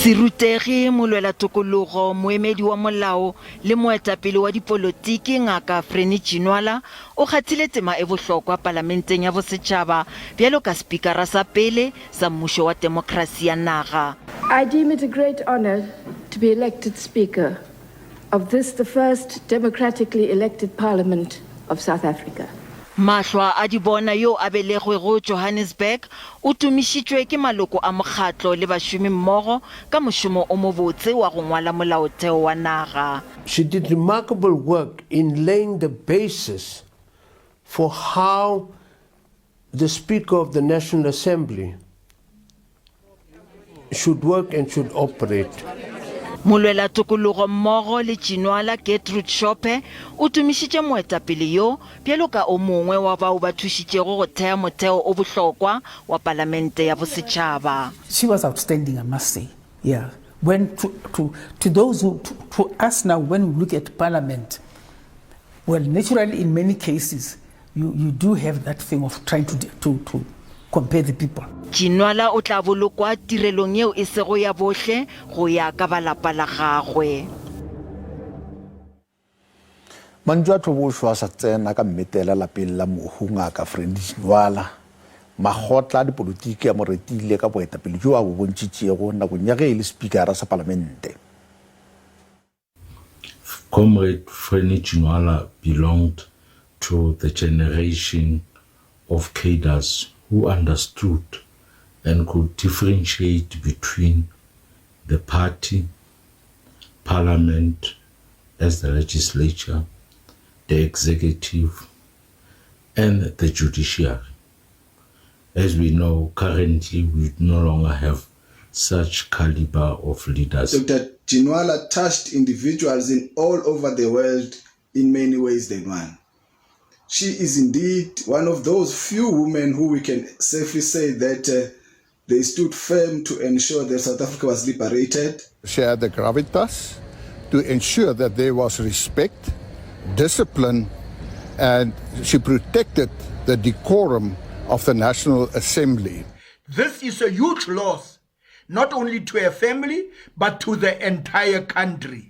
Serutegi, molwelatokologo, moemedi wa molao le moetapele wa dipolotiki Ngaka Frene Ginwala o kgathile tema e bohlokwa Palamenteng ya Bosetšhaba bjalo ka Spikara sa pele sa mmušo wa temokrasi ya naga. I deem it a great honour to be elected Speaker of this the first democratically elected Parliament of South Africa. Mahlwa a di bona yo a belegwego Johannesburg o tumišitšwe ke maloko a mokgatlo le bašomi mmogo ka mošomo o mobotse wa go ngwala molaotheo wa naga. She did remarkable work in laying the basis for how the Speaker of the National Assembly should work and should operate. Molwelatokologo mmogo le Tšinwala Gertrude Shope o tumišitše moetapele yo bjalo ka o mongwe wa bao ba thušitšego go thea motheo o bohlokwa wa Palamente ya Bosetšhaba. She was outstanding, I must say. Yeah. When to, to, to those who, to, to us now, when we look at parliament, well, naturally, in many cases, You, you do have that thing of trying to, to, to compare the people. Tšinwala o tla bolokwa tirelong yeo e sego ya bohle go ya ka ba lapa la gagwe. Mantšu a tlhobošo a sa tsena ka mmetela lapeng la mohu Ngaka Frendy Ginwala. Makgotla a dipolotiki a mo retile ka boetapele bjo a bo bontšitšego nakong ya ge e le Spikara sa Palamente. Comrade Frene Ginwala belonged to the generation of cadres who understood and could differentiate between the party, parliament as the legislature, the executive and the judiciary. As we know, currently we no longer have such caliber of leaders. Dr Ginwala touched individuals in all over the world in many ways than one. She is indeed one of those few women who we can safely say that uh, they stood firm to ensure that South Africa was liberated. She had the gravitas to ensure that there was respect, discipline, and she protected the decorum of the National Assembly. This is a huge loss, not only to her family, but to the entire country.